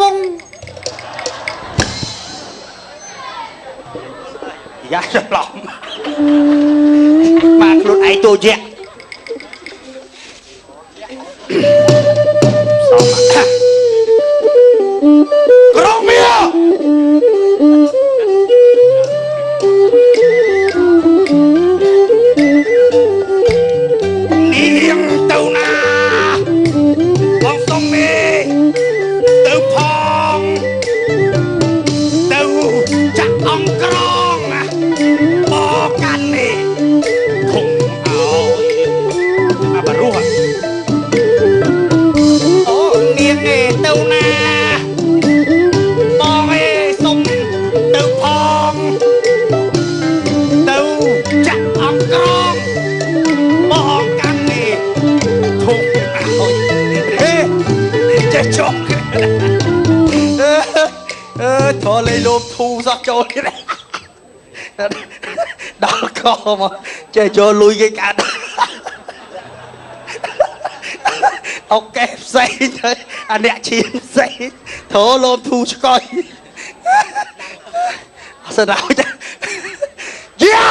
វងយ៉ាច្រឡំមកខ្លួនឯងតូចយៈសមក្រុងមៀនាងទៅណាបងសុំមេទៅផងទៅចាក់អង្គក្រងបកាន់នេះធំឲ្យអាបរោះអូនាងឯទៅណាបងឯសុំទៅផងទៅចាក់អង្គក្រងបងកាន់នេះធំឲ្យហេចេះចុកអឺធរលេលោមធូសោះចូលដល់កមកចេះចូលលុយគេកាត់អូកេផ្សេងទៅអាអ្នកឈាមផ្សេងធរលោមធូឆ្កយអត់ស្ដាយចាយ៉ា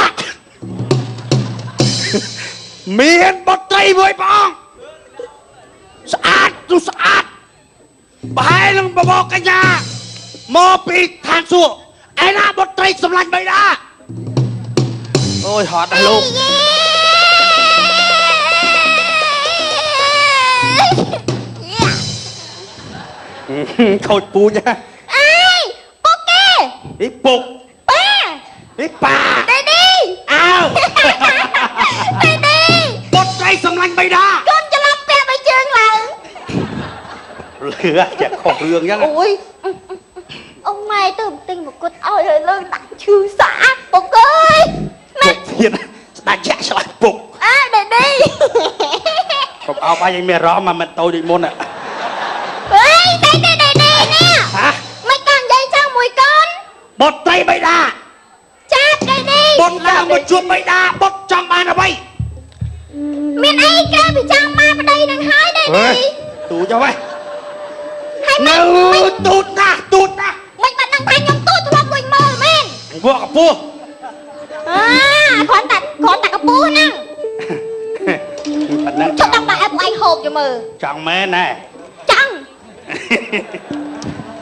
មានបុត្រីមួយព្រះអង្គស្អាតទុស្អាតប្រហែលនឹងបបកញ្ញាមកពីឋានសួគ៌ឯណាបុត្រីសម្លាញ់បៃតាអូយហត់ណាស់លោកខូចពូជហ៎ អើយពុកគេ អីពុក ប៉ា អីប៉ា ដេឌី អើ ដេឌី បុត្រីសម្លាញ់បៃតា កូនច្រឡំពាក់បីជើងឡើង លឿចាខុសរឿងចឹង អូយអ៊ំម៉ែទៅទិញមកុដឲ្យឲ្យលើដាក់ឈឺស្អាតពុកអើយ ពុកទៀតស្ដាច់ចាក់ឆ្លាស់ពុក អើដេឌី កុំអោបអញមានអារម្មណ៍មកមិនតូចដូចមុនហ៎ អេដេឌីដេឌីនេះ ហ៎ មិនកង់និយាយចឹងមួយកូន បុត្រីបៃតា ចាដេឌី បុតឡើងមកជួបបៃតាបុតចង់បានអ្វី មានអីក្រៅពីចង់បានប្តីនឹងហើយដេឌី ទូចអ្ហេ ហើយ នៅទូចណាស់ទូចណាស់ មិនបានដឹងថាខ្ញុំទូចធ្លាប់លួចមើលមែន វក់កពោះ អាគ្រាន់តែកពស់ហ្នឹង ប៉ុណ្ណឹង ចង់ដឹងដាក់ឲ្យពួកឯងហូបយមើល ចង់មែនណែ ចង់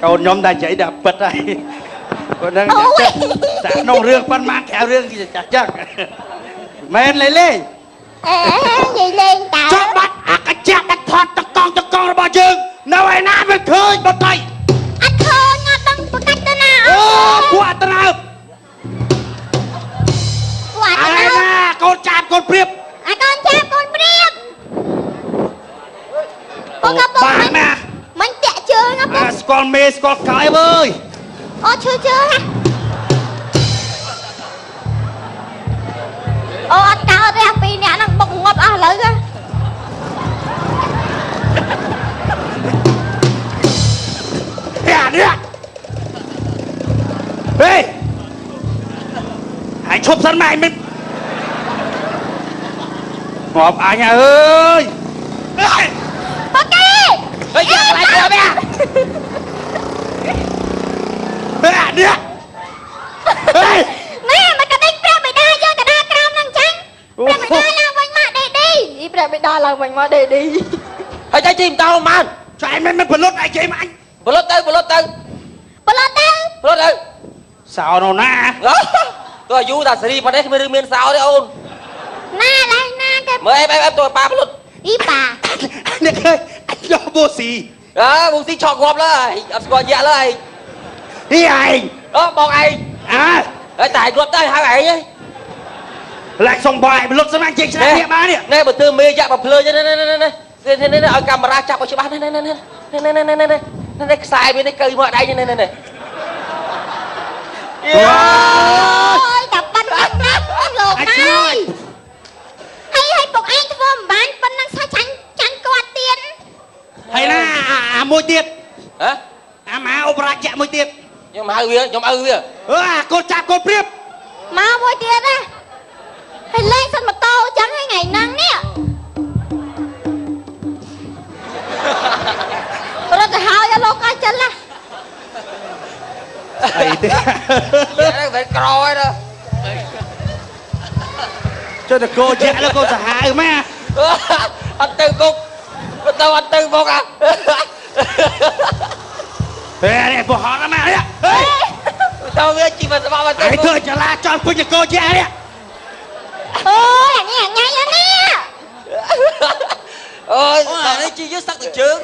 កូនខ្ញុំតែនិយាយតែពិតហើយគាត់ហ្នឹងតែក្នុងរឿងប៉ុន្មានក្រៅរឿងគេចាស់ចឹងមែនលេលេង អេនិយាយលេងតើ ចង់បាត់អាកញ្ចាក់បាត់ថតតកង់តកង់របស់យើងនៅឯណាមិនឃើញបុត្រី អត់ឃើញអត់ដឹងប្រកាច់ទៅណា អូពួកអត់ត្រើប ពួកអត់ត្រើប ណាកូនចាបកូនព្រៀប អាកូនចាបកូនព្រៀបពុកកពុក បានណា មិនតាក់ជើងណាពុក ស្គាល់មេស្គាល់កាយអើយ អូឈឺជើងណាអូអត់កើតទេពីរអ្នកហ្នឹងបុកងាប់អស់ឥឡូវហ៎ អានេះហេហើយឈប់សិនម៉ែមិនងាប់អញអើយ ប៉កេ ហេយកកន្លែងទៅវិញ ហេអានេះហេ ណែមកកដេញព្រះបិតាយើងកដាក្រោមហ្នឹងចឹងព្រះបិតាឡើងវិញមកដេឌីព្រះបិតាឡើងវិញមកដេឌី ហើយចៃជីមតោម៉ាន ចៃមិនបលុតអីជេមអញ បលុតទៅបលុតទៅ បលុតទៅ បលុតទៅ សោនៅណា ទោះអាយុតាសេរីប៉ុណ្ណេះគ្មានរឿងមានសោទេអូន ណាឡើងណាគេ មើលអេបអេបទោះប៉ាបលុត អីប៉ា នេះឃើញអញយកបូស៊ី អើបូស៊ីឆក់ងាប់លើអត់ស្គាល់យ៉ាក់លើឯង នេះឯង អូបងឯង អើ ហើយតែងាប់ទៅហៅឯងហី ឡាច់សុំបាយបលុតសម្រាប់ជិះឆ្នាំនេះបាននេះ ណែបើធ្វើមេយ៉ាក់បើភ្លើនេះនេះនេះនេះនេះឲ្យកាមេរ៉ាចាប់ឲ្យច្បាស់នេះនេះនេះនេះនេះនេះនេះនេះខ្សែវានេះកើមកដៃនេះនេះនេះ អូយតែប៉ិនណាស់លោកហើយហើយហើយពុកឯងធ្វើមិនបានប៉ុណ្ណឹងសោះចាញ់ចាញ់គាត់ទៀត ហើយណាអាមួយទៀត ហ៎ អាម៉ាអបរាជៈមួយទៀត ខ្ញុំហៅវាខ្ញុំឲ្យវា អើអាកូនចាប់កូនព្រៀប មកមួយទៀតណាហើយលេងសិនម៉ូតូចឹងថ្ងៃហ្នឹងនេះរត់ទៅហើយលោកអើចិនណា ទេ ហ្នឹងមិនក្រហើយណា ចុះតកោយៈលើកោសាហាវម៉ែ អត់ទៅគុកទៅអត់ទៅមកអា ហេនេះពោះហត់ណាស់ម៉ែនេះហេ ទៅវាជីវិតរបស់មកទៅ ឯងធ្វើចលាចលពេញតកោយៈនេះ អូយអានេះញ៉ៃអានេះ អូយ អូអានេះជីយើងសឹកទៅជើង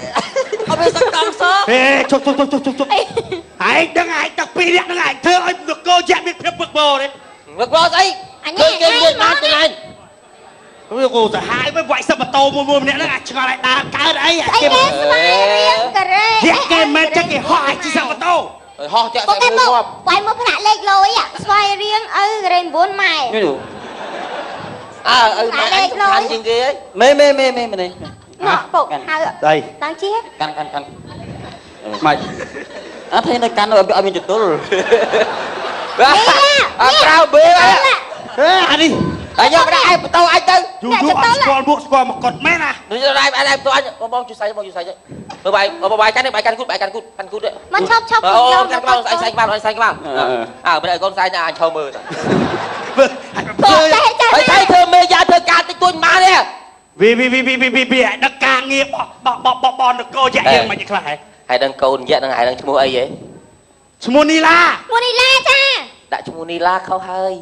អត់មានសឹកកង់សោះ ហេជប់ជប់ជប់ជប់ជប់ឯងដឹងឯងតាពីរនាក់ហ្នឹងឯងធ្វើឲ្យតកោយៈមានភាពវឹកវរទេ វឹកវរស្អីឃើញគេមានបានទៅណា វាគោសាហាវវិញវាយសឹកម៉ូតូមួយមួយម្នាក់ហ្នឹងអាចឆ្ងល់ឲ្យដើរកើតអីអា ស្អី គេ គេស្វាយរៀងការ៉េ យៈគេមិនចឹងគេហោះអាចជិះសឹកម៉ូតូ ហោះចាក់ ពួក តែ គេ មួយងាប់ មកវាយមកផ្លាក់លេខលុយស្វាយរៀងឪការ៉េ9ម៉ែ នេះ អើឪម៉ែអញសំខាន់ជាងគេហី មេមេមេមេមេនេះ មកពុកហៅ ស្អី តាំងជា កាន់កាន់កាន់ ម៉េច អត់thấyនៅកាន់ឲ្យមានចតុល អត់ក្រៅបេ ហេអានេះ អញយកដាក់ឯងបន្ទោអញទៅ យូរយូរអត់ស្គាល់មុខស្គាល់មកកត់មែនណា ដូចដៃឯងបន្ទោអញបងបងជួយសៃបងជួយសៃមើលបាយបងបាយកាន់នេះបាយកាន់គូតបាយកាន់គូតកាន់គូត មកឈប់ឈប់ អូកាន់ក្បាលសៃសៃក្បាលសៃក្បាលអើមិនឲ្យកូនសៃណាអញឈោមើល ពុកចេះចេះ ហើយតែធ្វើមេយ៉ាធ្វើការតិចតួចមកនេះ វីវីវីវីវីវីដឹកការងារបោះបោះបោះបោះបនកោយៈយើងមិនខ្លះហ៎ ហើយដឹងកូនយៈនឹងហើយដឹងឈ្មោះអីហ៎ ឈ្មោះនីឡា មួយនេះឡាចា ដាក់ឈ្មោះនីឡាខុសហើយ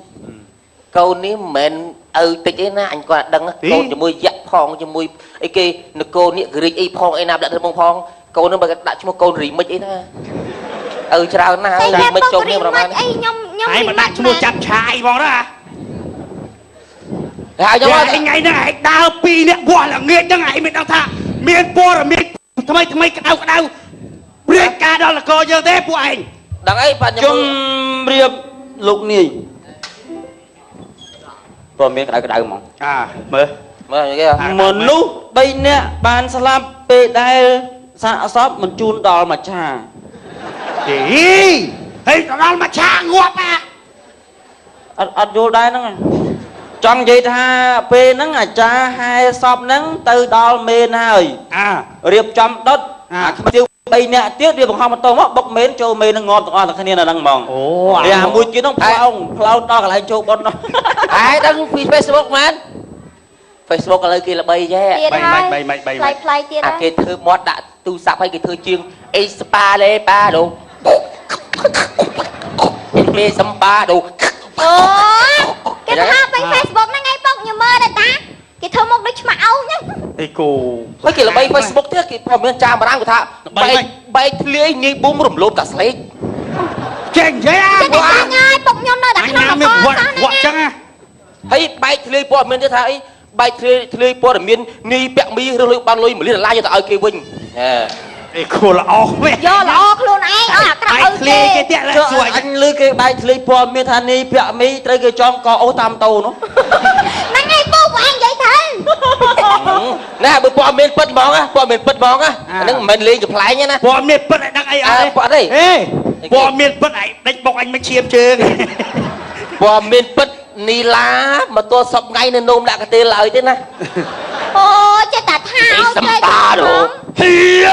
កូននេះមិនមែនឪតិចទេណាអញគាត់ដឹងកូនជាមួយយៈផងជាមួយអីគេនគរនេះក្រិចអីផងអីណាដាក់ទៅមកផងកូននឹងបើដាក់ឈ្មោះកូនរីមិចអីណាឪច្រើនណាស់ តែ រីមិច ពុក ចូលគ្នាប្រហែល អីខ្ញុំខ្ញុំ ហើយមកដាក់ឈ្មោះចាប់ឆាយហ្មងណា ហើយខ្ញុំ ថ្ងៃហ្នឹងឯងដើរពីរនាក់វាស់ល្ងាចហ្នឹងឯងមិនដឹងថាមានព័ត៌មានថ្មីថ្មីក្តៅក្តៅរៀបការដល់នគរយើងទេពួកឯង ដឹងអីបាទ ជំរាបលោកនាយព្រមមានក្តៅក្តៅហ្មង អាមើល មើលគេ មនុស្ស3នាក់បានស្លាប់ពេលដែលសាកសពបញ្ជូនដល់មច្ឆា អីហេដល់មកឆាងាប់អា អត់អត់យល់ដែរហ្នឹងចង់និយាយថាពេលហ្នឹងអាចារ្យហែសពហ្នឹងទៅដល់មេនហើយ អា រៀបចំដុតអាខ្មៅ3នាក់ទៀតរៀបបង្ហោះម៉ូតូមកបុកមេនចូលមេនហ្នឹងងាប់ទាំងអស់ទាំងគ្នានៅហ្នឹងហ្មង អូ វាអាមួយទៀតហ្នឹងផ្លោងផ្លោងដល់កន្លែងចូលបុណ្យនោះ ហើយដឹងពី Facebook មែន Facebook ឥឡូវគេល្បីចេះ ទៀតហើយផ្លៃផ្លៃទៀត អាគេធ្វើមាត់ដាក់ទូរស័ព្ទឲ្យគេធ្វើជាងអេស្ប៉ាលេប៉ាដូមេសំបាដូ អូគេថាពេញ Facebook ហ្នឹងឯងពុកខ្ញុំមើលដែរតាគេធ្វើមកដូចឆ្មាអូហ្នឹង អីគោ ហើយគេល្បី Facebook ទៀតគេព្រមមានចាមរាំងគេថាបែកបែកធ្លាយនាយប៊ុំរំលោភតាស្លេក ចេញចេះ ចេះតែចាញ់ហើយពុកខ្ញុំនៅតែ អញ ក្នុង ណា ក មានវត្ត សោះ វត្តចឹងណា ហើយបែកធ្លាយព័ត៌មានទៀតថាអីបែកធ្លាយធ្លាយព័ត៌មាននាយពាក់មីឬលុយបានលុយ1លានដុល្លារយកទៅឲ្យគេវិញហេ អីគោល្អវិញ យកល្អខ្លួនឯងឲ្យអាក្រក់ បែក ឪ គេ ធ្លាយគេទៀត ចុះ សួយ អញឮគេបែកធ្លាយព័ត៌មានថានេះពាក់មីត្រូវគេចងកអូសតាមតោនោះ ហ្នឹងឯងពុកឯងនិយាយទៅ ណែបើព័ត៌មានពិតហ្មងណាព័ត៌មានពិតហ្មងណាអាហ្នឹងមិនមែនលេងកំ pl ែងទេណា ព័ត៌មានពិតឲ្យដឹងអីអត់ អើព័ត៌ទេ ហេព័ត៌មានពិតឲ្យដេញបុកអញមិនឈាមជើង ព័ត៌មានពិតនីឡាមកទល់សពថ្ងៃនៅនោមដាក់កាទេលឡើយទេណា អូចេះតែថា អី ឲ្យ សំបាដូ ហីយ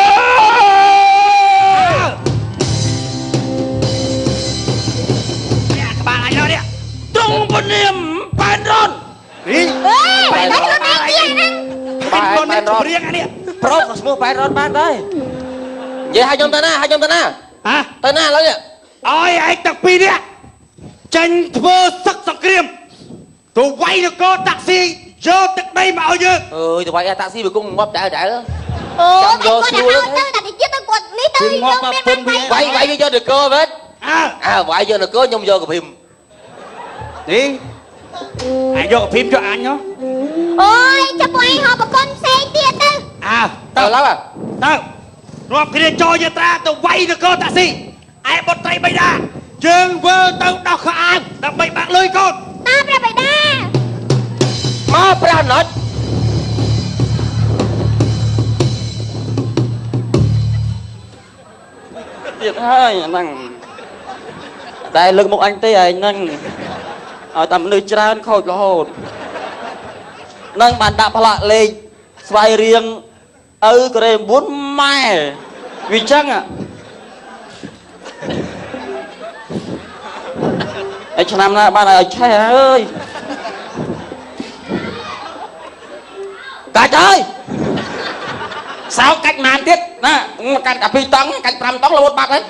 ៉ាក្បាលអញដល់នេះ ត្រង់ពនាមប៉ែនរន នេះ អេតែខ្លួនឯងទៀតហ្នឹង បែនរននេះរៀងអានេះ ប្រុសក៏ឈ្មោះប៉ែនរនបានដែរ និយាយឲ្យខ្ញុំទៅណាឲ្យខ្ញុំទៅណា ហ៎ ទៅណាឥឡូវនេះ ឲ្យឯងទាំងពីរនេះចេញធ្វើសឹកសង្គ្រាមទៅវាយនគរតាក់ស៊ីយកទឹកដីមកឲ្យយើង អើយទៅវាយអាតាក់ស៊ីវាគង់ងាប់ដែរដែរ អូតែគាត់ទៅឲ្យទៅតែតិចទៀតទៅគាត់នេះទៅយើងមានបាន វាយវាយវាយកនគរវិញ អើ អើវាយយកនគរខ្ញុំយកកភឹម នេះឯងយកកភីមយកអញហ៎ អូយចាប់ពួកឯងហៅប្រគុណផ្សេងទៀតទៅ អើ ទៅ ទៅឡើយ ទៅរាប់គ្នាចូលយាត្រាទៅវាយនគរតាក់ស៊ីឯបុត្រីបៃតាយើងវើទៅដោះខោអាវដើម្បីបាក់លុយកូន តាព្រះបិតា មកព្រះណុច ទៀតហើយអាហ្នឹងតែលើកមុខអញទេឯងហ្នឹងឲ្យតែមនុស្សច្រើនខូចរហូតហ្នឹងបានដាក់ផ្លាកលេខស្វាយរៀងឪកូរ៉េ9ម៉ែវាចឹងហ៎ ហើយឆ្នាំណាបានឲ្យឆេះអើយកាច់ហើយ សោកកាច់ម៉ានទៀត ណាកាច់កា2តង់កាច់5តង់រហូតបាត់ហើយ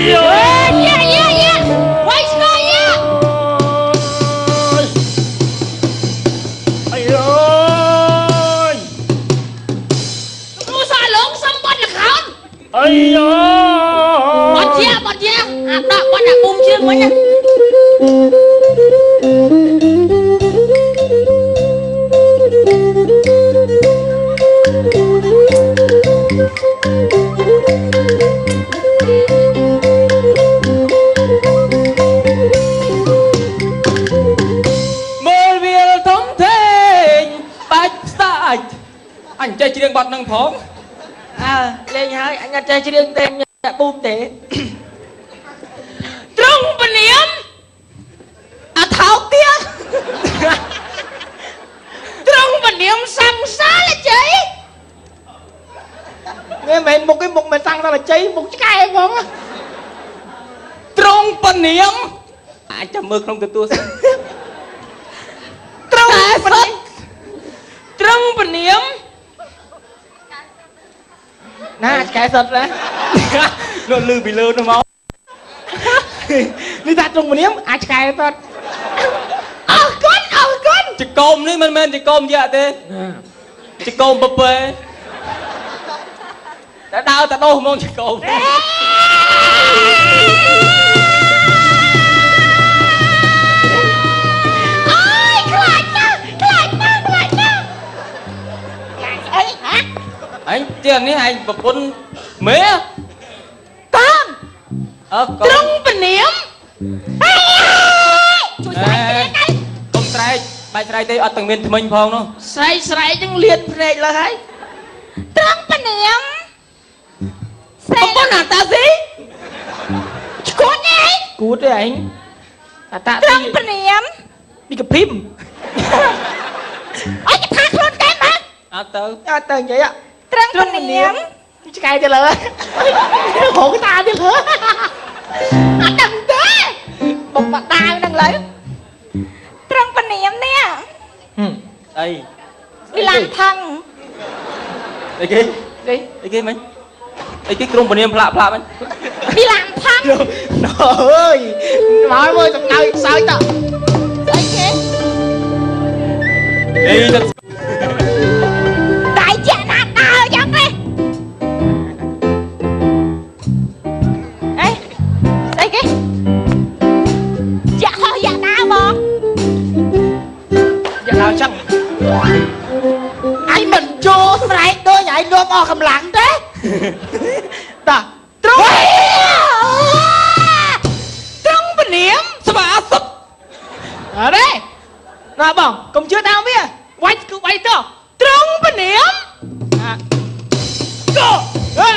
យ៉ាយ៉ាយ៉ាវាយស្គាល់យ៉ា អាយអើយ គ្រូសាឡងសំបត់លខោន អាយអើ បត់ជាបត់ជាអាដាក់បត់អាគុំជើងមិញណា មើលវាលធំធេងបាច់ផ្សាច់អញចេះច្រៀងបទនឹងផង អើលេងហើយអញអត់ចេះច្រៀងទេអ្នកប៊ូមទេត្រង់ពនាមអាថោកទៀតត្រង់ពនាមសង្សារជ័យ នេះមិនមុខទេមុខមិនសាំងដល់ជ័យមុខឆ្កែហ្មង ត្រង់ពនាមអាចចាំមើលក្នុងទទួលសិន ត្រង់ពនាមត្រង់ពនាម ណាឆ្កែសុតណា នោះលឺពីលើនោះមក នេះថាត្រង់មនាមអាចឆ្កែសុត អរគុណអរគុណ ចកោមនេះមិនមែនចកោមយៈទេចកោមពពែតែដើរតែដោះហ្មងចកោម អើយខ្លាចណាស់ខ្លាចណាស់ខ្លាចណាស់ខ្លាចស្អីហ៎ អញទៀតនេះឯងប្រពន្ធមេ កូន អើកូន ត្រង់ពនាម ជួយស្រែកគ្នាទៅ កុំស្រែកបាច់ស្រែកទេអត់ទាំងមានថ្មិញផងនោះ ស្រែកស្រែកហ្នឹងលៀនភ្នែកលើហើយ ត្រង់ពនាមស្រែ ប្រពន្ធអាតាស៊ី ឈួតនេះ គួតទេឯងអាតា ត្រង់ពនាម នេះកភីម អើយថាខ្លួនគេមក អត់ទៅ អត់ទៅនិយាយ ត្រង់ពនាម ឆ្កែទៅលើហងតាទៀតហឺ អត់ដឹងទេ បុកមកដាវហ្នឹងលើ ត្រង់ពនាមនេះ អី វិឡានថង អីគេ នេះ អីគេមិញអីគេក្រុមពនាមផ្លាក់ផ្លាក់មិញ វិឡានថង អើយមកមើលសំណើចសើចត ស្អីគេ អីទៅ ដៃជាណាដើរយ៉ាងនេះអេស្អីគេជាហោះយ៉ាងណាបង យ៉ាងដល់ចឹង អញមិនចូលស្រែកដូចឯងនាំអស់កម្លាំងទេ តោះត្រង់ ត្រង់ពនាម ស្វាសុត អរេណាបងកុំជឿតាមវាវាយគឺវាយទៅ ត្រង់ពនាម អាកោអា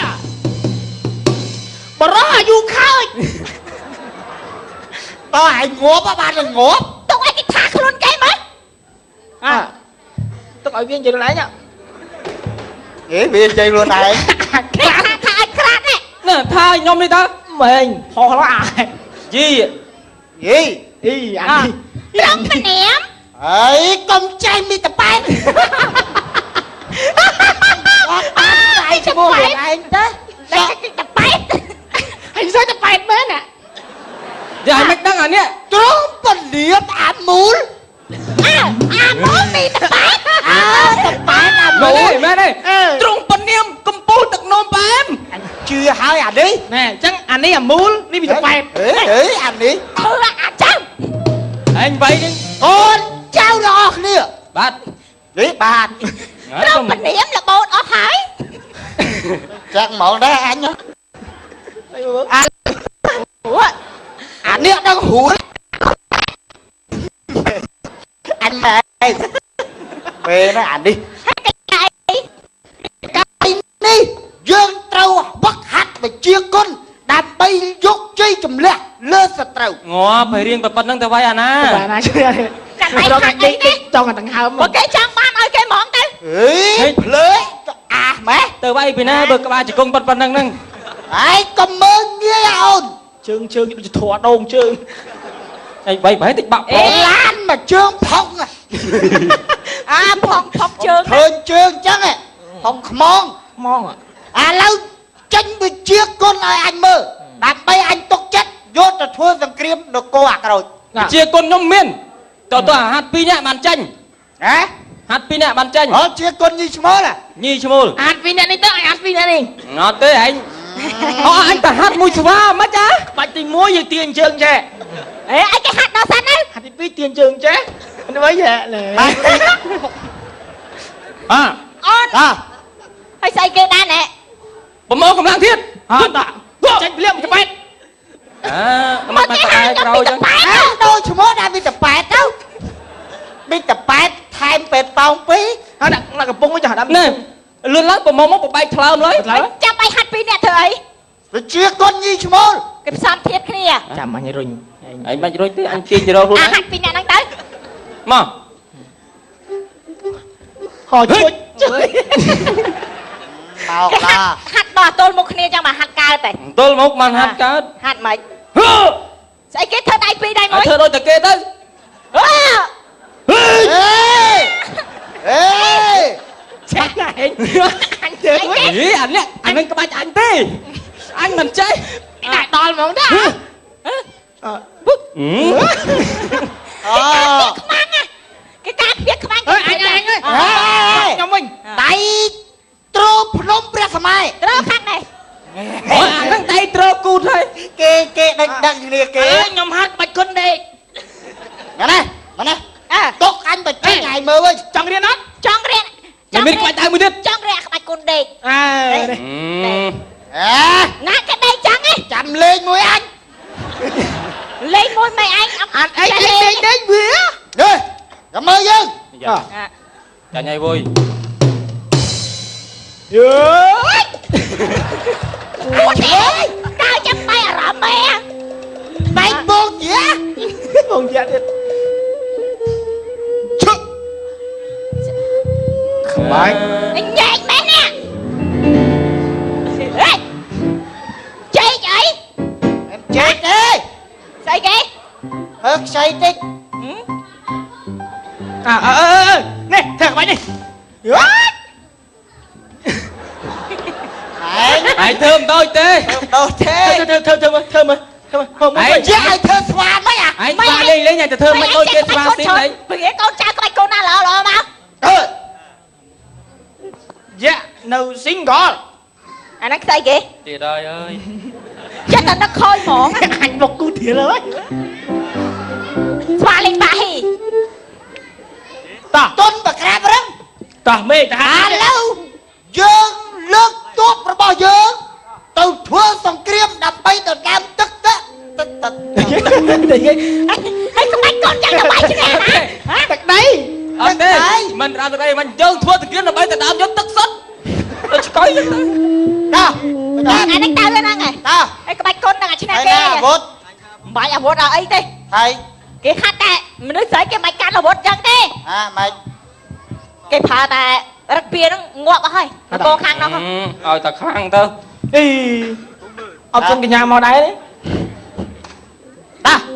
បរោះអាយុខើច តើឯងងាប់បានតែងាប់ ទុកឲ្យគេថាខ្លួនគេមក អាទុកឲ្យវានិយាយខ្លួនឯង ហេវានិយាយខ្លួនឯង នេះថាថាឲ្យក្រាតនេះ ណាថាឲ្យខ្ញុំនេះតើ មែងផុសឡើយ យី យី អីអានេះ ត្រង់ពនាម អីកុំចេះមីតប៉ែនអត់បានស្អីឈ្មោះខ្លួនឯង ទៅតែគេតប៉ែត ហើយសើតប៉ែតមែនណា យ៉ាឲ្យមិនដឹងអានេះ ត្រង់ពលាបអាមូល អើអាមកមីតប៉ែត អើតប៉ែនអាមូ មែន ល ទេមែនទេត្រង់ពនាមកំពូលទឹកនោមផ្អែម អញជឿហើយអានេះ ណែអញ្ចឹងអានេះអាមូលនេះវាតប៉ែត ហេហេអានេះ ធ្វើអាចាំ ឯងវៃនេះ អូនចៅទាំងអស់គ្នា បាទ នេះបាទ ត្រង់ពនាមរបូតអស់ហើយ ចាក់ហ្មងដែរអញអានេះដឹងរួ គេណាអានេះកាយនេះយើងត្រូវវឹកហាត់វិជាគុណដើម្បីយកជ័យជំនះលើសត្រូវ ងាប់ហើយរៀងប៉ុណ្្នឹងទៅវាយអាណា បាទណាជួយ កាន់ដៃ រក ហាត់ ដេក អីទេ ចង់តែដង្ហើម បើគេចង់បានឲ្យគេហ្មងទៅ ហេភ្លើអាម៉ែ ទៅវាយពីណាបើក្បាលជង្គង់ប៉ុណ្្នឹងហ្នឹង ហើយកុំមើលងាយអូន ជើងជើងដូចធွာដងជើង អីបីប្រហែលតិចបាក់ អេឡានមកជើងផុង អាផុងផុងជើង ឃើញជើងចឹងផុងខ្មង ហ្មង ឥឡូវចេញវិជាគុណឲ្យអញមើលដើម្បីអញទុកចិត្តយកទៅធ្វើសង្គ្រាមនគរអាក្រូច ជាគុណខ្ញុំមានតើតើអាហាត់2នាក់បានចាញ់ ហ៎ ហាត់2នាក់បានចាញ់ អូជាគុណញីឈ្មោល ញីឈ្មោល អាត់ពីរអ្នកនេះទៅអញអាត់ពីរអ្នកនេះ អត់ទេឯងអូអញទៅហាត់មួយស្វាមិនចា ក្បាច់ទី1យើងទាញជើងចេះ អេអីគេហាត់ដល់សិនទៅ ហាត់ទី2ទាញជើងចេះនេះវិញហ៎ បាទ អើ អូន តា ហើយស្អីគេដែរណែ ប្រមូលកម្លាំងទៀត អត់ចាញ់ភ្លាមច្បាច់ អើមិនបានតែក្រោយចឹង អើដូរឈ្មោះដាក់មីតប៉ែតទៅមីតប៉ែតថែមពេតប៉ោងពីរ ហើយដាក់កំពុងវិញចាស់ដាក់ នេះលឿនឡើងប្រមូលមកបបែកថ្លើមឡើយ ចាំឲ្យហាត់ពីរអ្នកធ្វើអី វិជាគុណញីឈ្មោល គេផ្សំធៀបគ្នា ចាំអញរុញ ឯងមិនរុញទេអញទាញទៅរកខ្លួន អាហាត់ពីរអ្នកហ្នឹងទៅ មក ហោជួយជួយ បោកឡា ហាត់ដល់ទល់មុខគ្នាចឹងមកហាត់កើតតែ ទល់មុខបានហាត់កើត ហាត់មិនស្អីគេធ្វើដៃពីរដៃមួយ ធ្វើដូចតែគេទៅ អើ ហេហេ ឆេះណាឯងអញធ្វើវិញ ហីអានេះអានឹងក្បាច់អញទេអញមិនចេះ ដាក់ដល់ហ្មងតា ពុក អូ ខ្មាំងគេការពារខ្មាំង អើអញអញខ្ញុំវិញ ដៃទ្រភ្នំព្រះសម័យ ទ្រខាងនេះ អូអាហ្នឹងដៃទ្រគូតហើយ គេគេដឹងដឹងគ្នាគេ ខ្ញុំហាត់បាច់គុណដេក ណាណាណាទុកអញទៅចេញឲ្យមើលវិញ ចង់រៀនអត់ ចង់រៀន មានក្បាច់ដៃមួយទៀត ចង់រៀនក្បាច់គុណដេក អើ អេ ណាគេដេកចឹងឯង ចាំលេងមួយអញ លេងមួយមិនឯង អត់អីដេកដេកវា នេះចាំមើលយើង ចាញ់ហើយវើយ យើ អូទេតើចាំបាយអារម្មណ៍មែន បែកបងជា បងយ៉ាទៀត ឈឹក ក្បាច់ ញែកមែនណាហេចេកអី ចេកទេ ស្អីគេ មើលខ្ចីតិច អើអើនេះធ្វើក្បាច់នេះ ឯង ឯងធ្វើមិនដូចទេ ដូចទេ ធ្វើធ្វើធ្វើមើលធ្វើមើលធ្វើមើល ឯងជាឲ្យធ្វើស្វាមិនអា ឯងស្វាលេងលេងឯងទៅធ្វើមិនដូចគេស្វាស៊ីឯង ពីកូនចៅក្បាច់កូនណាល្អល្អមក អឺ យ៉ានៅ single អាហ្នឹងស្អីគេ ទៀតហើយអើយ ចិត្តតែនឹកខូចហ្មង អញមកគូទៀតហើយ ស្វាលេងបាហ៊ី តោះ ទុនបក្រាបរឹង តោះមេតា ឥឡូវយើងលើកទ័ពរបស់យើងទៅធ្វើសង្គ្រាមដើម្បីដណ្ដើមទឹកទឹកទឹកទឹក ហើយក្បាច់កូនចាំតែបាយឈ្នះណា ទឹកដី អត់ទេមិនដើមទឹកដីមិនយើងធ្វើសង្គ្រាមដើម្បីដណ្ដើមយកទឹកសុទ្ធទៅឆ្កុយទៅ តោះ អាហ្នឹងទៅហ្នឹងហើយ តោះ ហើយក្បាច់កូនហ្នឹងអាឈ្នះគេ អាវុធ មិនបាច់អាវុធអីទេ ហើយ គេហាត់តែមនុស្សស្រីគេមិនកាន់អាវុធចឹងទេ អាម៉េច គេប្រើតែរឹកពៀហ្នឹងងាប់អស់ហើយនគរខាងនោះ ឲ្យតែខាងទៅ អីអត់ជន់កញ្ញាមកដែរទេ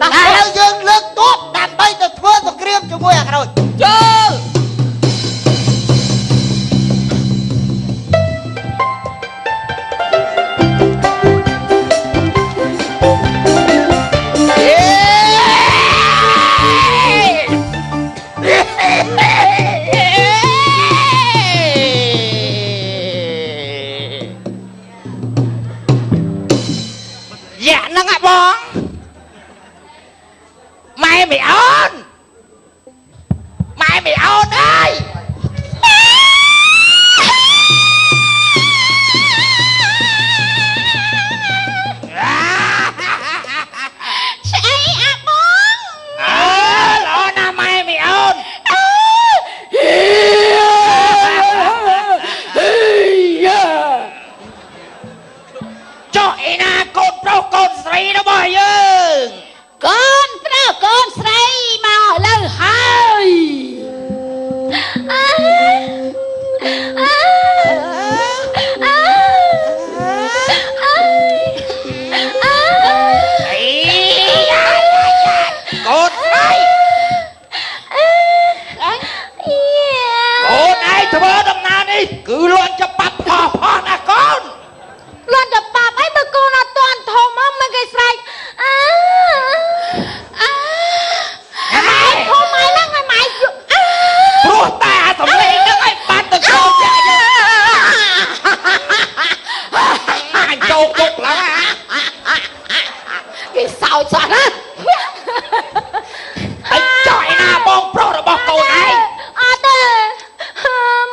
តោះឥឡូវយើងលើកទ័ពដើម្បីទៅធ្វើសង្គ្រាមជាមួយអាក្រូច ចូល យ៉ាហ្នឹងហ่ะបងម៉ែមីអូនម៉ែមីអូនអើយ ស្អីអាបង អើល្អណាស់ម៉ែមីអូន អើ របស់យើង កូនប្រុសកូនស្រីមកឥឡូវហើយ អើអើអើអើអើ អីយ៉ាកូនស្រីកូនឯងធ្វើដំណើរនេះគឺលន់ច្បាប់ផោះផោះណាកូន លន់តែបាបអីបើកូនអត់ទាន់ធំហ៎មិនគេស្រែកអើអើម៉ែធំហើយហ្នឹងហើយម៉ែអើ ព្រោះតែអាសំឡេងហ្នឹងឯងបានទៅកូនចាក់យើងអញចូលគុកឡើងហ่ะ គេសោចសោះណា អញចោះឯណាបងប្រុសរបស់កូនឯង អត់ទេ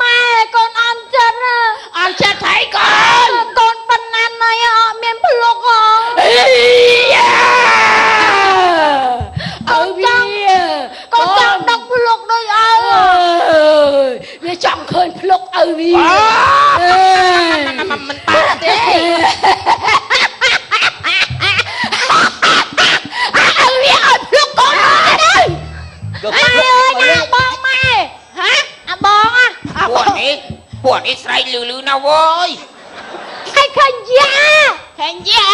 ម៉ែកូនអន់ចិត្តណា អន់ចិត្តហើយកូនក ូនប៉ុណ្ណាណៃអត់មានភ្លុកហ៎ អីយ៉ាអើវា កូនចង់ដឹកភ្លុកដូចឪ អើយវាចង់ឃើញភ្លុកឪវា អើមិនបានទេ ឪវាឲ្យភ្លុកកូនទៅ ម៉ែអើយណាបងម៉ែ ហ៎ អាបងអា ពួកនេះពួកនេះស្រែកលឺលឺណាស់វើយ ឲ្យឃើញយ៉ា ឃើញយ៉ា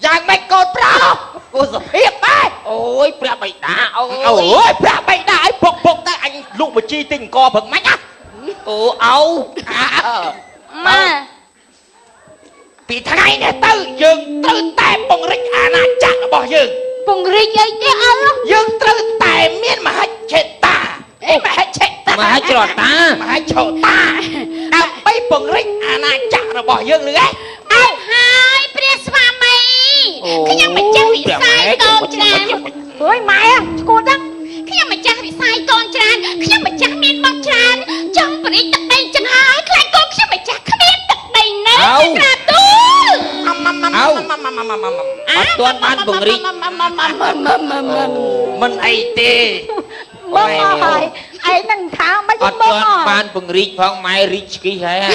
យ៉ាងម៉េចកូនប្រុសគូសុភាពដែរ អូយព្រះបិតាអូ អូ យ យព្រះបិតាឲ្យពុកពុកទៅអញលក់បញ្ជីទិញអង្គព្រឹកមិញណា អូអោ ម៉ែ ពីថ្ងៃនេះទៅយើងត្រូវតែពង្រីកអាណាចក្ររបស់យើង ពង្រីកអីទេឪ យើងត្រូវតែមានមហិច្ឆេតាអេមហិច្ឆេតា មហិច្ឆតា មហិច្ឆតាដើម្បីពង្រីកអាណាចក្ររបស់យើងលឺឯង អើហើយព្រះស្វាមីខ្ញុំម្ចាស់វិស័យកូនច្រើនអើយម៉ែឈួតហ្នឹងខ្ញុំម្ចាស់វិស័យកូនច្រើនខ្ញុំម្ចាស់មានបុត្រច្រើនចង់បរិចទឹកដីចឹងហើយខ្លាចកូនខ្ញុំម្ចាស់គ្មានទឹកដីនៅក្រាបទូល អោអត់ទាន់បានពង្រីក មិនអីទេ មើលមកហើយឯងនឹងថាមិន អត់ មើល ទាន់ មក បានពង្រីកផងម៉ែរីកឆ្គីហើយ ហេ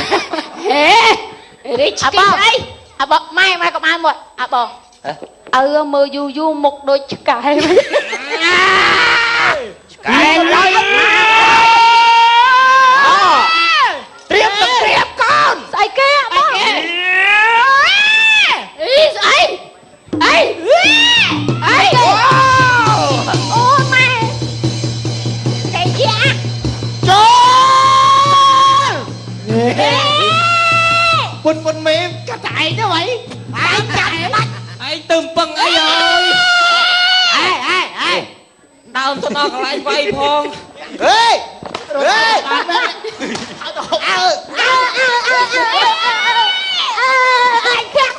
រីកឆ្គីអី អាបងម៉ែម៉ែក៏បានមកអាបងឪមើលយូរយូរមុខដូចឆ្កែ កែឡើយត្រៀមសង្គ្រាមកូន ស្អីគេអាបង អីស្អីអីអី អូម៉ែតែជា ចូលពុនពុនមេកាត់តែឯងទៅហីឯងចាក់ដាច់ ឯងទៅពឹងអីហើយ អេអេអេ ដើមទៅដល់កន្លែងវាយផង ហេហេអើ អើអើអើអើអើអញខាក់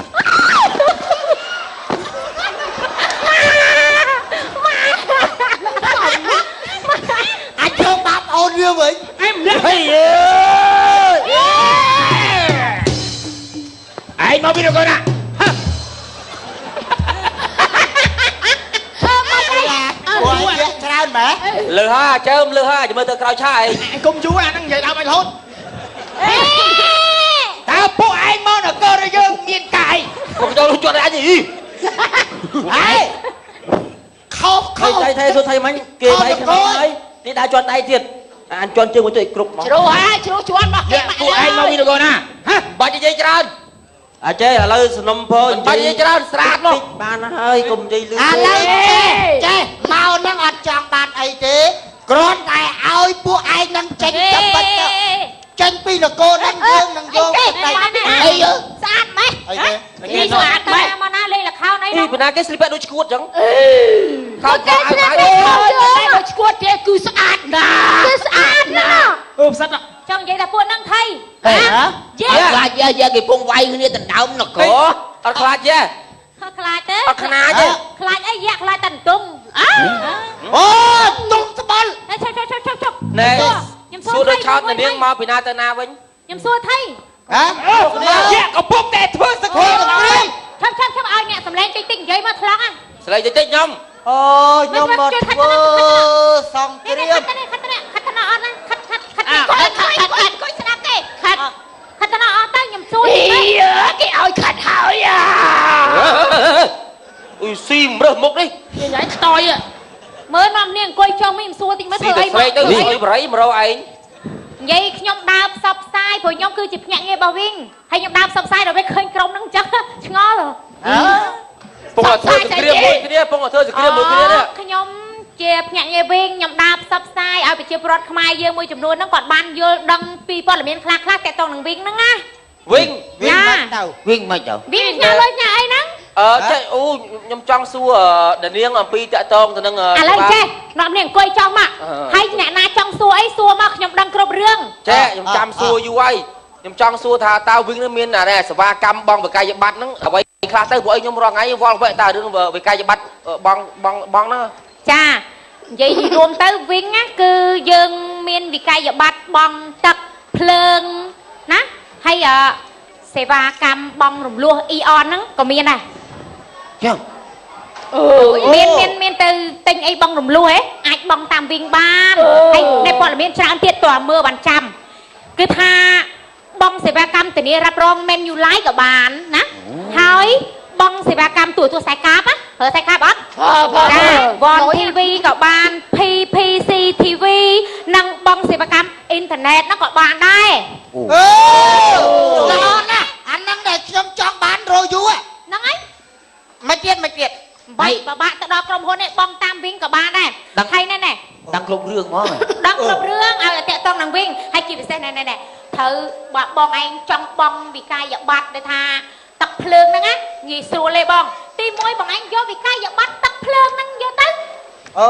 អាចធ្វើបាបអូនវាវិញ អេម្នាក់ ហេអើយឯងមកពីនគរណា ពួកឯងយៈច្រើនម៉ែ លើហើយអាចើមលើហើយចាំមើលទៅក្រោយឆាយ អញគុំយូរអាហ្នឹងនិយាយដើមអញរហូត តើពួកឯងមកនគរយើងមានកាយ កុំចូលជាប់អញអី ហេ ខុសខុស ថៃថៃសួរថៃមិញគេវាយខ្ញុំហើយនេះដើរជាន់ដៃទៀតអញជាន់ជើងមួយទៅឲ្យគ្រប់ហ្មង ជ្រុះហាជ្រុះជាន់របស់គេ ពួកឯងមកពីនគរណាហ៎ បាច់និយាយច្រើន អាចេះឥឡូវสนំពរ មិនបាច់និយាយច្រើនស្រាតមក បានហើយកុំនិយាយលឺ ឥឡូវចេះចេះមកនឹងអត់ចង់បានអីទេគ្រាន់តែឲ្យពួកឯងនឹងចេញចាំបាច់ទៅចេញពីនគរនឹងយើងនឹងយកទៅដៃអីយើ ស្អាតម៉េះ អីទេ នេះស្អាតម៉េះមកណាលេងល្ខោនអី អីពីណាគេស្លីបដូចឈួតចឹងខោ គេ ខោ ឆ្លាត អាវ តែបើឈួតគេគឺស្អាតណាស់ គឺស្អាតណាស់ អូផ្សិត ចង់និយាយថាពួកហ្នឹងថៃ ហេ ហ៎ យេ ខ្លាចយ៉ាយ៉ាគេពងវាយគ្នាដណ្ដើមនគរ អត់ខ្លាចទេ ខ្លាចទេ អត់ខ្នាចទេ ខ្លាចអីយ៉ាក់ខ្លាចតែន្ទង់អើ អូទុំត្បល់ ឈប់ឈប់ឈប់ឈប់ឈប់ ណែ ខ្ញុំ សួរដូចឆោតនៅនាងមកពីណាទៅណាវិញ ខ្ញុំសួរថៃ ហ៎ ជាកំពុងតែធ្វើសង្គ្ ធ្វើ រាម សង្គ្រាម ឈប់ឈប់ឈប់ឲ្យអ្នកសម្លេងតិចតិចនិយាយមកថ្លង់ហ่ะ ស្លេកតិចតិចខ្ញុំ អូខ្ញុំមកធ្វើសង្គ្រាម ខិតនេះខិតនេះខិតណាអត់ណាខិតខិតខិតខិតខិតខិតខិតស្ដាប់ទេខិតខិតណាអត់ទៅខ្ញុំសួរ អីគេឲ្យខាត់ហើយអា អ៊ុ អ៊ីស៊ីមរើសមុខនេះ ញ៉ៃខ្តយ មើលនាំនេះអង្គុយចុះមីមិនសួរតិចមើលធ្វើអី មកទៅអុយបរិយមករកឯង និយាយខ្ញុំដើរផ្សព្វផ្សាយព្រោះខ្ញុំគឺជាភ្នាក់ងាររបស់វិញហើយខ្ញុំដើរផ្សព្វផ្សាយដល់ពេលឃើញក្រុមហ្នឹងអញ្ចឹងឆ្ងល់ ពងឲ្យធ្វើសង្គ្រាមមួយគ្នាពងឲ្យធ្វើសង្គ្រាមមួយគ្នានេះ ខ្ញុំជាភ្នាក់ងារវិញខ្ញុំដើរផ្សព្វផ្សាយឲ្យប្រជាពលរដ្ឋខ្មែរយើងមួយចំនួនហ្នឹងគាត់បានយល់ដឹងពីព័ត៌មានខ្លះខ្លះតាក់ទងនឹងវិញហ្នឹងណា វិញ វិញមិនទៅ វិញមិនទៅ វិញញ៉ាំលុយញ៉ាំអីហ្នឹង ចេះអូខ្ញុំចង់សួរដានាងអំពីតាក់ទងទៅនឹង ឥឡូវចេះនាំនេះអង្គុយចង់មកហើយអ្នកណាចង់សួរអីសួរមកខ្ញុំដឹងគ្រប់រឿង ចេះខ្ញុំចាំសួរយូរហើយខ្ញុំចង់សួរថាតើវិញនឹងមានអាសេវាកម្មបងវិក័យប័ត្រហ្នឹងអ្វីខ្លះទៅព្រោះអីខ្ញុំរាល់ថ្ងៃវល់វែកតើរឿងវិក័យប័ត្របងបងបងហ្នឹង ចានិយាយរួមទៅវិញណាគឺយើងមានវិក័យប័ត្របងទឹកភ្លើងណាហើយសេវាកម្មបងរំលោះអ៊ីអនហ្នឹងក៏មានដែរ ចឹង មានមានមានទៅទិញអីបងរំលោះហ៎អាចបងតាមវិញបានហើយในព័ត៌មានច្រើនទៀតតើមើលបានចាំគឺថាបងសេវាកម្មធានារ៉ាប់រង Manulife ក៏បានណាហើយបងសេវាកម្មទូរទស្សន៍ខ្សែកាបណាប្រើខ្សែកាបអត់ចា One TV ក៏បាន PPC TV និងបងសេវាកម្មអ៊ីនធឺណិតហ្នឹងក៏បានដែរ អូល្អណាស់អាហ្នឹងដែលខ្ញុំចង់បានរយូរ ហ្នឹងហើយ មិនទៀតមិនទៀត បីបបាក់ទៅដល់ក្រុមហ៊ុននេះបងតាមវិញក៏បានដែរហើយណែណែ ដឹងគ្រប់រឿងហ្មង ដឹងគ្រប់រឿងឲ្យតែតាក់ទងនឹងវិញហើយជាពិសេសណែណែណែត្រូវបងឯងចង់បងវិក័យប័ត្រដែលថាទឹកភ្លើងហ្នឹងណាងាយស្រួលទេបងទី1បងឯងយកវិក័យប័ត្រទឹកភ្លើងហ្នឹងយកទៅ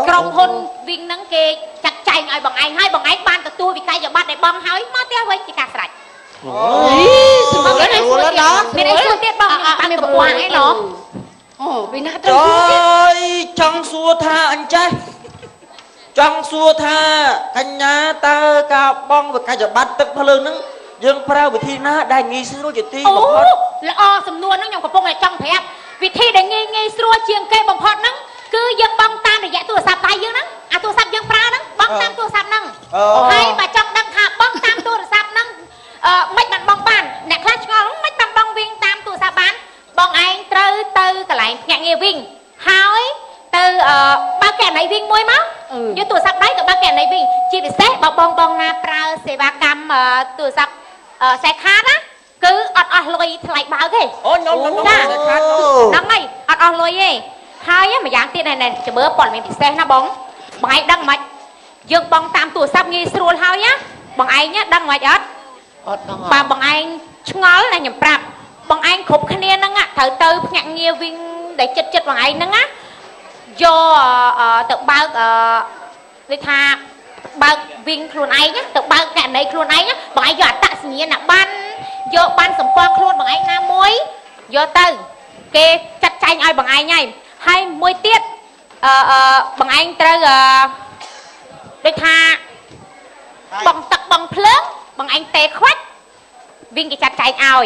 ក្រុមហ៊ុនវិញហ្នឹងគេចាត់ចែងឲ្យបងឯងហើយបងឯងបានទទួលវិក័យប័ត្រដែលបងហើយមកផ្ទះវិញជាការស្រេច ស្រួលណាស់ មានអីសួរទៀតបងបានប្រព័ន្ធអីណោះ អូពីណាត្រូវសួរទៀត ចង់សួរថាអញ្ចេះចង់សួរថាកញ្ញាតើការបងវិក័យប័ត្រទឹកភ្លើងហ្នឹងយើងប្រើវិធីណាដែលងាយស្រួលជាទីបំផុត ល្អសំណួរហ្នឹងខ្ញុំកំពុងតែចង់ប្រាប់វិធីដែលងាយងាយស្រួលជាងគេបំផុតហ្នឹងគឺយើងបង់តាមរយៈទូរស័ព្ទដៃយើងហ្នឹងអាទូរស័ព្ទយើងប្រើហ្នឹងបង់តាមទូរស័ព្ទហ្នឹងហើយបើចង់ដឹងថាបង់តាមទូរស័ព្ទហ្នឹងមិនបានបង់បានអ្នកខ្លះឆ្ងល់មិនបានបង់វិញតាមទូរស័ព្ទបានបងឯងត្រូវទៅកន្លែងភ្នាក់ងារវិញហើយទៅបើកកណីវិញមួយមកយកទូរស័ព្ទដៃទៅបើកកណីវិញជាពិសេសបើបងបងណាប្រើសេវាកម្មទូរស័ព្ទខ្សែខាតណាគឺអត់អស់លុយថ្លៃបើកទេ អូខ្ញុំខ្ញុំខ្សែខាត ហ្នឹងហើយអត់អស់លុយទេហើយម្យ៉ាងទៀតណែចាំមើលព័ត៌មានពិសេសណាបងបងឯងដឹងមិនយើងបងតាមទូរស័ព្ទងាយស្រួលហើយណាបងឯងដឹងមិនអត់ អត់ដឹង បើបងឯងឆ្ងល់ណាខ្ញុំប្រាប់បងឯងគ្រប់គ្នាហ្នឹងត្រូវទៅភ្នាក់ងារវិញដែលចិត្តចិត្តបងឯងហ្នឹងណាយកទៅបើកដូចថាបើកវិញខ្លួនឯងទៅបើកកណីខ្លួនឯងបងឯងយកអត្តសញ្ញាណប័ណ្ណយកបានសម្គាល់ខ្លួនបងឯងណាមួយយកទៅគេចាត់ចែងឲ្យបងឯងហើយហើយមួយទៀតបងឯងត្រូវដូចថាបងទឹកបងភ្លើងបងឯងទេខ្វាច់វិញគេចាត់ចែងឲ្យ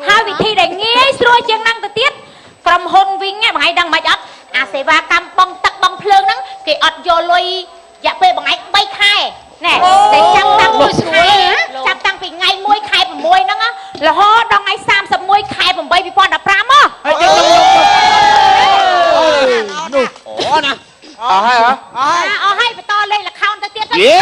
ហើយវិធីដែលងាយស្រួលជាងហ្នឹងទៅទៀតក្រុមហ៊ុនវិញបងឯងដឹងមិនអត់អាសេវាកម្មបងទឹកបងភ្លើងហ្នឹងគេអត់យកលុយរយៈពេលបងឯង3ខែណែតែចាប់តាំងពីខែចាប់តាំងពីថ្ងៃ1ខែ6ហ្នឹងរហូតដល់ថ្ងៃ31ខែ8 2015ហ៎ ហើយយើងនោះអូណា អស់ហើយហ៎ អស់ហើយបន្តលេងល្ខោនទៅទៀតទៅ យេ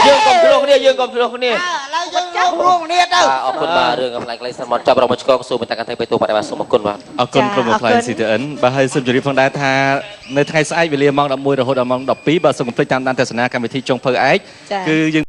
យើងកុំធ្លោះគ្នាយើងកុំធ្លោះគ្នា ឥឡូវយើងរួមគ្នាទៅ អរគុណបាទរឿងកំឡែងក្លៃសិនមកចាប់រមកឆ្កងសូមបន្តកាន់តែទៅទូបាទបាទសូមអរគុណបាទ អរគុណក្រុមផ្លែ CTN បាទហើយសូមជម្រាបផងដែរថានៅថ្ងៃស្អែកវេលាម៉ោង11រហូតដល់ម៉ោង12បាទសូមកុំភ្លេចតាមដានទស្សនាកម្មវិធីចុងភៅឯកគឺយើង